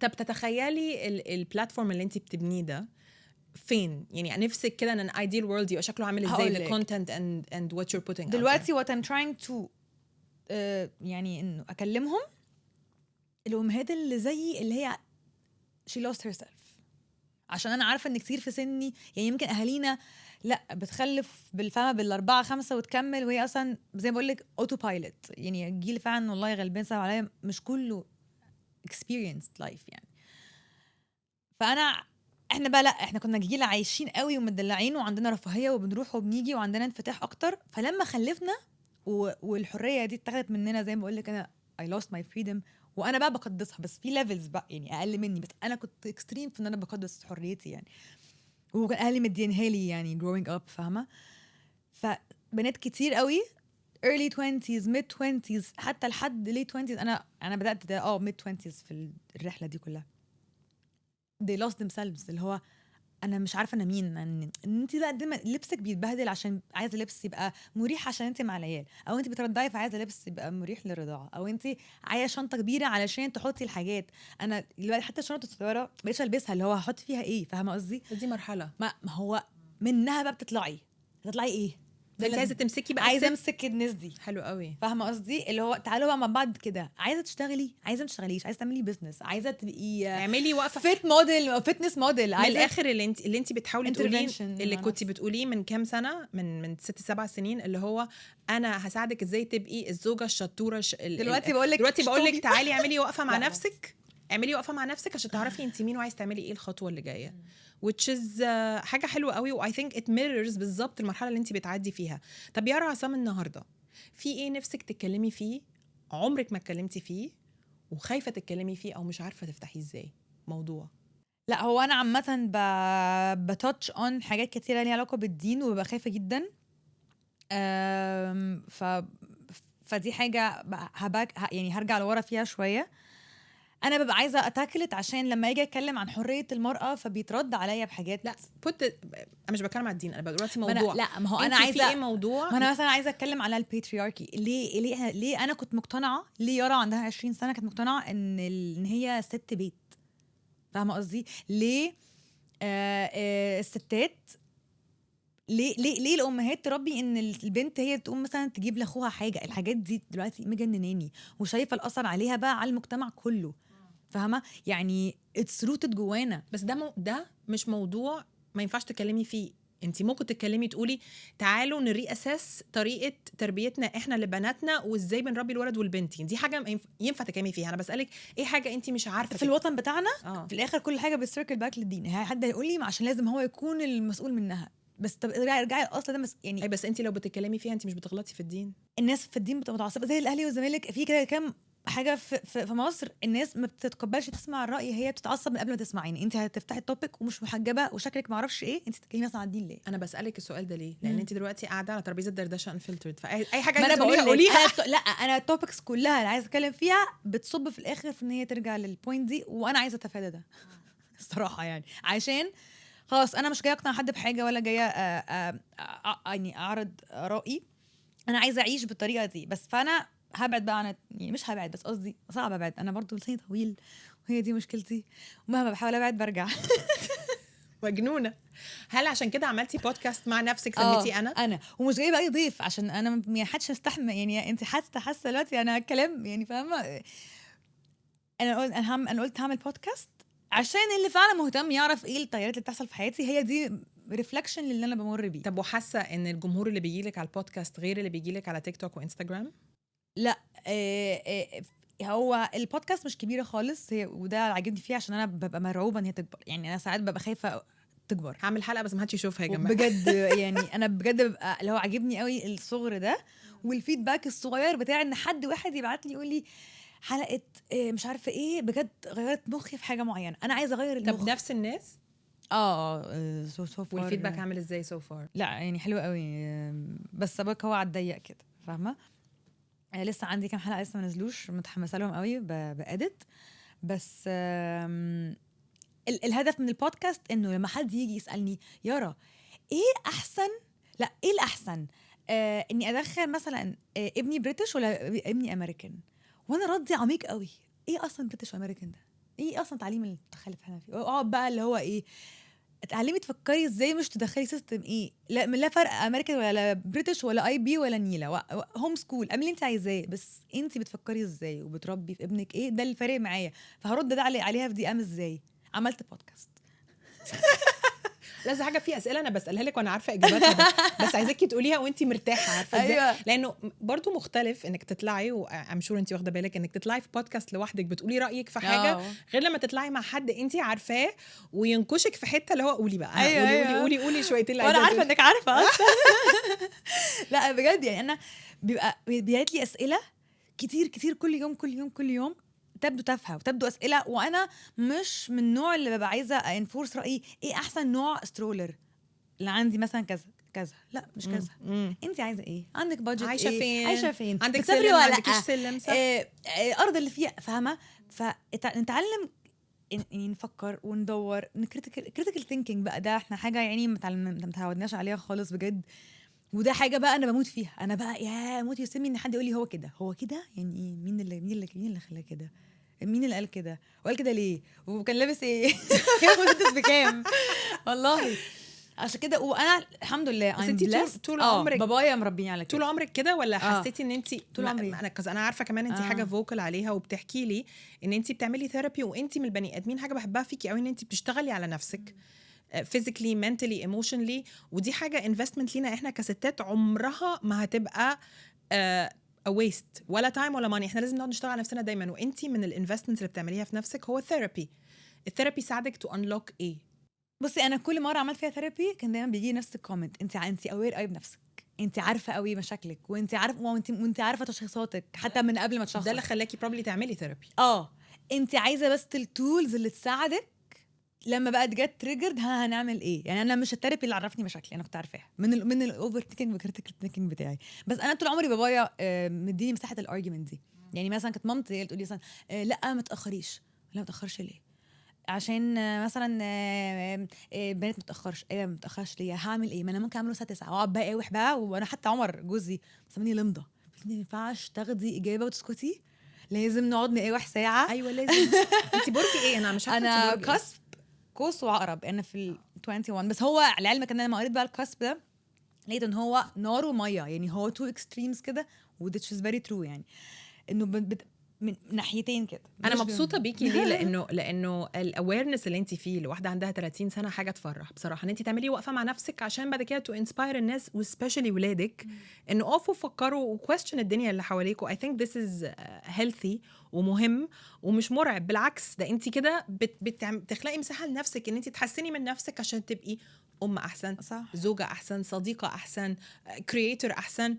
طب تتخيلي ال platform اللي انت بتبنيه ده فين؟ يعني نفسك كده ان ideal world يبقى شكله عامل ازاي؟ the هقولك. content and what you're putting out. دلوقتي what I'm trying to يعني انه اكلمهم الامهات اللي زيي، اللي هي she lost herself، عشان انا عارفه ان كتير في سني، يعني يمكن اهالينا لا، بتخلف بالفما بالاربعة خمسة وتكمل، وهي اصلا زي ما بقول لك autopilot. يعني الجيل فعلا والله غلبان، صعب عليا، مش كله experienced life يعني. فانا احنا بقى لا، احنا كنا جيل عايشين قوي ومدلعين وعندنا رفاهية وبنروح وبنيجي وعندنا انفتاح اكتر، فلما خلفنا والحرية دي اتاخدت مننا، زي ما بقول لك انا I lost my freedom، وانا بقى بقدسها، بس في levels بقى يعني اقل مني، بس انا كنت extreme في ان انا بقدس حريتي يعني، وكان اهلي مدينها لي يعني growing up، فاهمه؟ فبنات كتير قوي early 20s، mid 20s، حتى لحد late 20s، انا بدات ده mid 20s في الرحلة دي كلها، they lost themselves، اللي هو انا مش عارفه انا مين. ان انت بقى دايما لبسك بيتبهدل عشان عايزه لبس يبقى مريح عشان انت مع العيال، او انت بترضعي فعايزه لبس يبقى مريح للرضاعه، او انت عايزه شنطه كبيرة علشان تحطي الحاجات. انا دلوقتي حتى الشنطة الصغيرة بقيتش البسها، اللي هو هحط فيها ايه؟ فاهمه قصدي؟ بس دي مرحله. ما هو منها بقى بتطلعي، هتطلعي ايه؟ ده انت عايزه تمسكي بقى عايزه الست. امسك الناس دي. حلو قوي. فاهمه قصدي؟ اللي هو تعالوا بقى مع بعض كده، عايزه تشتغلي، عايزه ما تشتغليش، عايزه تعملي business، عايزه تبقي اعملي وقفه fit model، fitness model، من عايزه الاخر اللي انت بتحاولي تقوليه intervention اللي مع كنت بتقوليه من كام سنه، من 6 7 سنين، اللي هو انا هساعدك ازاي تبقي الزوجة الشطوره دلوقتي بقول لك دلوقتي بقول لك اشطبي. تعالي اعملي وقفه مع لا. نفسك، اعملي وقفه مع نفسك عشان تعرفي انت مين وعايز تعملي ايه الخطوة اللي جايه، which is حاجة حلوة قوي، و I think it mirrors بالظبط المرحلة اللي انت بتعدي فيها. طب يارا عصام، النهارده في ايه نفسك تتكلمي فيه عمرك ما اتكلمتي فيه وخايفة تتكلمي فيه او مش عارفه تفتحيه ازاي موضوع؟ لا، هو انا عامة ب touch on حاجات كتيرة ليها علاقة بالدين وببقى خايفة جدا، فدي حاجة ه back يعني هرجع لورا فيها شويه. انا ببقى عايزه ا tackle it عشان لما اجي اتكلم عن حرية المراة فبيترد عليا بحاجات. لا، put انا مش بتكلم على الدين، انا دلوقتي ما أنا موضوع لا، ما هو انا انت في عايزه ايه موضوع؟ ما انا مثلا عايزه اتكلم على ال patriarchy. ليه انا كنت مقتنعه، ليه يارا عندها 20 سنة كانت مقتنعة ان هي ست بيت؟ فاهمه قصدي؟ ليه الستات، ليه الامهات تربي ان البنت هي تقوم مثلا تجيب لاخوها حاجه؟ الحاجات دي دلوقتي مجنناني وشايفه الاثر عليها بقى على المجتمع كله، فاهمه؟ يعني it's rooted جوانا. بس ده مش موضوع ما ينفعش تتكلمي فيه. انت ممكن تتكلمي تقولي تعالوا ن reassess طريقه تربيتنا احنا لبناتنا وازاي بنربي الولد والبنت. دي حاجة ينفع تتكلمي فيها. انا بسالك ايه حاجة انت مش عارفه في الوطن بتاعنا في الاخر كل حاجة بت circle back للدين. حد هيقول لي عشان لازم هو يكون المسؤول منها، بس طب ارجعي ارجعي الاصل ده يعني اي، بس انت لو بتتكلمي فيها انت مش بتغلطي في الدين. الناس في الدين بتبقى متعصبه زي الاهلي والزمالك، في كده كام حاجة في مصر الناس ما بتتقبلش تسمع الراي، هي بتتعصب من قبل ما تسمع. يعني انت هتفتحي ال topic ومش محجبة وشكلك ما اعرفش ايه، انت بتتكلمي مثلا عن الدين ليه؟ انا بسالك السؤال ده ليه؟ لان انت دلوقتي قاعدة على ترابيزة دردشة unfiltered، فاي حاجة ما انا عايزه تقوليها بقول لك قوليها. أنا لا، انا ال topics كلها اللي عايزه اتكلم فيها بتصب في الاخر في ان هي ترجع لل point دي، وانا عايزه اتفادى ده الصراحه، يعني عشان خلاص انا مش جاية اقنع حد بحاجة ولا جاية يعني اعرض رايي، انا عايزه اعيش بالطريقة دي بس. فانا هبعد بقى عن، يعني مش هبعد، بس قصدي صعب ابعد، انا برضو لساني طويل وهي دي مشكلتي، ومهما بحاول ابعد برجع. مجنونه. هل عشان كده عملتي بودكاست مع نفسك سميتيه انا؟ انا، ومش جايبه اي ضيف عشان انا ما حدش يستحمل. يعني انت حاسه دلوقتي انا كلام يعني، فاهمه؟ انا قلت هعمل بودكاست عشان اللي فعلا مهتم يعرف ايه التغيرات اللي بتحصل في حياتي، هي دي reflection للي انا بمر بيه. طب وحاسه ان الجمهور اللي بيجي لك على البودكاست غير اللي بيجي لك على تيك توك وانستجرام؟ لا، هو البودكاست مش كبيرة خالص هي، وده اللي عاجبني فيها عشان انا ببقى مرعوبه ان هي تكبر، يعني انا ساعات ببقى خايفة تكبر. هعمل حلقة بس ما حدش يشوفها يا جماعه. بجد، يعني انا بجد ببقى اللي هو عاجبني قوي الصغر ده وال feedback الصغير بتاع ان حد واحد يبعت لي يقول لي حلقة مش عارفه ايه بجد غيرت مخي في حاجة معينه، انا عايزه اغير المخ. طب نفس الناس؟ اه، so far. وال feedback عامل ازاي so far؟ لا، يعني حلو قوي، بس سبك هو على الضيق كده، فاهمه؟ لسه عندي كام حلقة لسه ما نزلوش، متحمسة لهم قوي، ب edit بس. الهدف من البودكاست انه لما حد يجي يسالني يارا ايه احسن، لا، ايه الاحسن اني ادخل مثلا ابني British ولا ابني امريكان، وانا ردي عميق قوي، ايه اصلا British و American ده؟ ايه اصلا تعليم المتخلف احنا فيه؟ اقعد بقى اللي هو ايه، اتعلمي تفكري ازاي، مش تدخلي system ايه، لا لا فرق امريكان ولا British ولا IB ولا نيله، home school، اعملي اللي انت عايزاه، بس انت بتفكري ازاي وبتربي في ابنك ايه، ده اللي فارق معايا. فهرد ده عليها في DM ازاي؟ عملت بودكاست. لازم حاجه، في اسئلة انا بسالها لك وانا عارفه اجاباتها، بس عايزاكي تقوليها وانت مرتاحه، عارفه ازاي؟ لانه برضو مختلف انك تطلعي، و I'm sure انت واخده بالك، انك تطلعي في بودكاست لوحدك بتقولي رايك في حاجة غير لما تطلعي مع حد انت عارفاه وينكشك في حتة اللي هو قولي بقى، قولي، قولي، قولي، قولي شويتين اللي وانا عايزة عارفه تقولي. انك عارفه اصلا. لا بجد، يعني انا بيبقى بيبعت لي اسئلة كتير كتير، كل يوم كل يوم كل يوم، تبدو تافهة وتبدو اسئله، وانا مش من النوع اللي ببقى عايزه enforce رايي، ايه احسن نوع stroller اللي عندي مثلا كذا كذا، لا مش كذا. انت عايزه ايه؟ عندك budget عايشه ايه؟ فين؟ عايشه فين؟ عندك بتسافري سلم؟ ولا عندكيش لا؟ سلم؟ صح. الارض اللي فيها، فاهمه؟ فنتعلم يعني نفكر وندور، critical thinking بقى، ده احنا حاجة يعني ما تعودناش عليها خالص بجد. وده حاجة بقى انا بموت فيها، انا بقى يا موت يسمي ان حد يقول لي هو كده، هو كده، يعني ايه؟ مين اللي خلاه كده؟ مين اللي قال كده؟ وقال كده ليه؟ وكان لابس ايه؟ كان بكام؟ والله عشان كده، وانا الحمد لله بس انتي طول عمرك بابايا مربيني على كده. طول عمرك كده ولا حسيتي ان انت طول عمري. انا 'cause انا عارفه كمان انت حاجة vocal عليها وبتحكي لي ان انت بتعملي therapy، وانت من البني ادمين حاجة بحبها فيكي قوي ان انت بتشتغلي على نفسك physically، mentally، emotionally، ودي حاجة investment لينا احنا كستات عمرها ما هتبقى a waste، ولا time ولا money. احنا لازم نقعد نشتغل على نفسنا دايما، وانت من ال investments اللي بتعمليها في نفسك هو ال therapy. ال therapy ساعدك to unlock ايه؟ بصي، انا كل مرة عملت فيها therapy كان دايما بيجي نفس ال comment: انت aware قوي بنفسك، انت عارفه قوي مشاكلك، وانت عارفه تشخيصاتك حتى من قبل ما تشخص. ده اللي خلاكي probably تعملي therapy. اه، انت عايزه بس ال tools اللي تساعدك لما بقى get triggered، ها هنعمل ايه؟ يعني انا مش ال therapy اللي عرفني مشاكلي، انا كنت عارفاها من ال overthinking و critical thinking بتاعي. بس انا طول عمري بابايا مديني مساحة ال argument دي. يعني مثلا كانت مامتي هي اللي تقول لي مثلا لا ما تاخريش. لا ما تاخرش ليه؟ عشان مثلا بنات ما تاخرش. ايه ما تاخرش ليه؟ هعمل ايه؟ ما انا ممكن اعمله الساعة 9 واقعد بقى اقاوح بقى. وانا حتى عمر جوزي مسميني لمضه، ما ينفعش تاخدي اجابه وتسكتي، لازم نقعد نقاوح ساعه. ايوه لازم. انت برج ايه؟ انا مش عارفه. انا انت برج إيه؟ cusp قوس وعقرب، انا في ال 21. بس هو لعلمك ان انا لما قريت بقى ال cusp ده لقيت ان هو نار وميه، يعني هو two extremes كده، which is very true، يعني انه من ناحيتين كده. انا مش مبسوطة بيكي. ليه؟ لانه ال awareness اللي انت فيه لواحدة عندها 30 سنة حاجة تفرح بصراحه، ان انت تعملي وقفه مع نفسك عشان بعد كده to inspire الناس و especially ولادك انه اقفوا فكروا و question الدنيا اللي حواليكوا. I think this is healthy ومهم ومش مرعب، بالعكس ده انت كده بتخلقي مساحة لنفسك ان انت تحسني من نفسك عشان تبقي ام احسن، زوجه احسن، صديقه احسن، creator احسن.